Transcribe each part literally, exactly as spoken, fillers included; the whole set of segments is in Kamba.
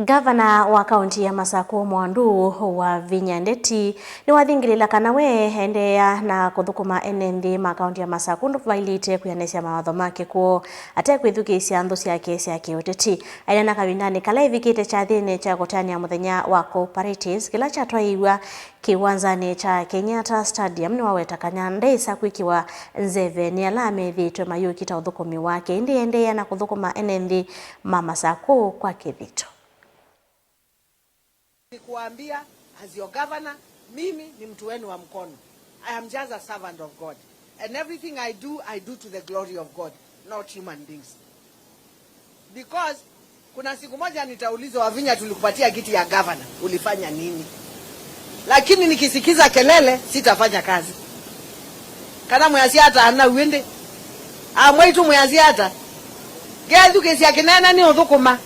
Ngavana wa kaunti ya Masaku, Mwandu Wavinya Ndeti, nĩwathingĩlĩla kana we endeea na kũthũkũma ene nthĩ ma kaunti ya Masaku ndũvailĩte kwĩanĩsya mawatho make kwoo ate kwĩthukĩĩsya nthũ syake sya kĩũteti. Aineena kavindanĩ kala evikĩte kyathĩnĩ kya kũtanĩa mũthenya wa cooperatives kĩla kyatwaĩĩw'a kĩwanzanĩ kya Kenyatta Stadium, nĩwaweta kana ndesa kwĩkĩwa nzeve nĩ ala methĩĩtwe mayũkita ũthũkũmi wake, ĩndĩ endeea na kũthũkũma ene nthĩ ma Masaku kwa kĩthito. Nikuambia, as your governor, mimi ni mtu wenu wa mkono. I am just a servant of God. And everything I do, I do to the glory of God, not human beings. Because kuna siku moja nitaulizwa, "Wavinya, tulikupatia kiti ya governor, ulifanya nini?" Lakini nikisikiza kelele, sitafanya kazi. Kana mwĩasya ata ana wende? Amwaitu mwĩasya ata? Ngethukĩĩsya kĩnene nĩ ũthũkũma.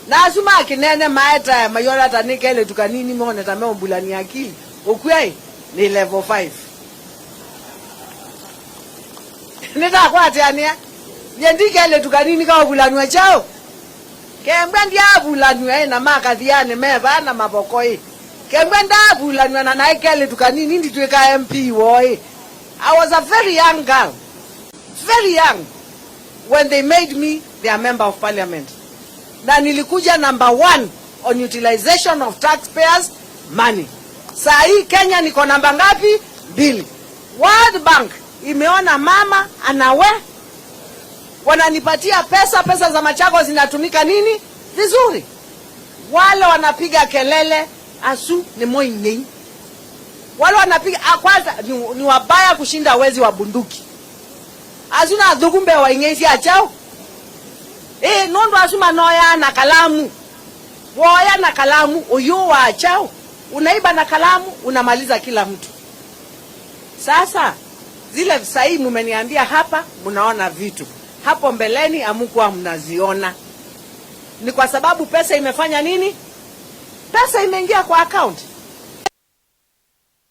Na asu ma kĩnene maetae mayona ta nĩ kelĩtu kanini, mone ta meũmbulania akili. Ũkw'a ĩ, nĩ level five. Nĩtakwatĩanĩa. Nyie ndi kelĩtu kanini kaũvulanw'a kyaũ? Kembwa ndyavulanw'a ĩ na makathianĩ me vaa na mavoko ĩ. Kembwa ndavulanw'a na naĩ kelĩtu kanini nditw'ĩka M P woo ĩ. I was a very young girl. Very young when they made me their member of parliament. Na nilikuja number one on utilization of taxpayers money. Saa hii Kenya niko namba ngapi? Mbili. World Bank imeona mama anawe, wananipatia pesa, pesa za Machakos zinatumika nini? Vizuri. Wale wanapiga kelele, asu nĩmo ing'ei. Wale wanapiga, a, kwanza ni, ni wabaya kushinda wezi wa bunduki. Asu nĩ athũku mbee wa ing'ei sya kyaũ? Ĩ, nũndũ asu manoyaa na kalamu. Woya na kalamu, ũyũaa kyaũ? Unaiba na kalamu, unamaliza kila mtu. Sasa, zile saa hii mumeniambia hapa, mnaona vitu. Hapo mbeleni hamkuwa mnaziona. Ni kwa sababu pesa imefanya nini? Pesa imeingia kwa account.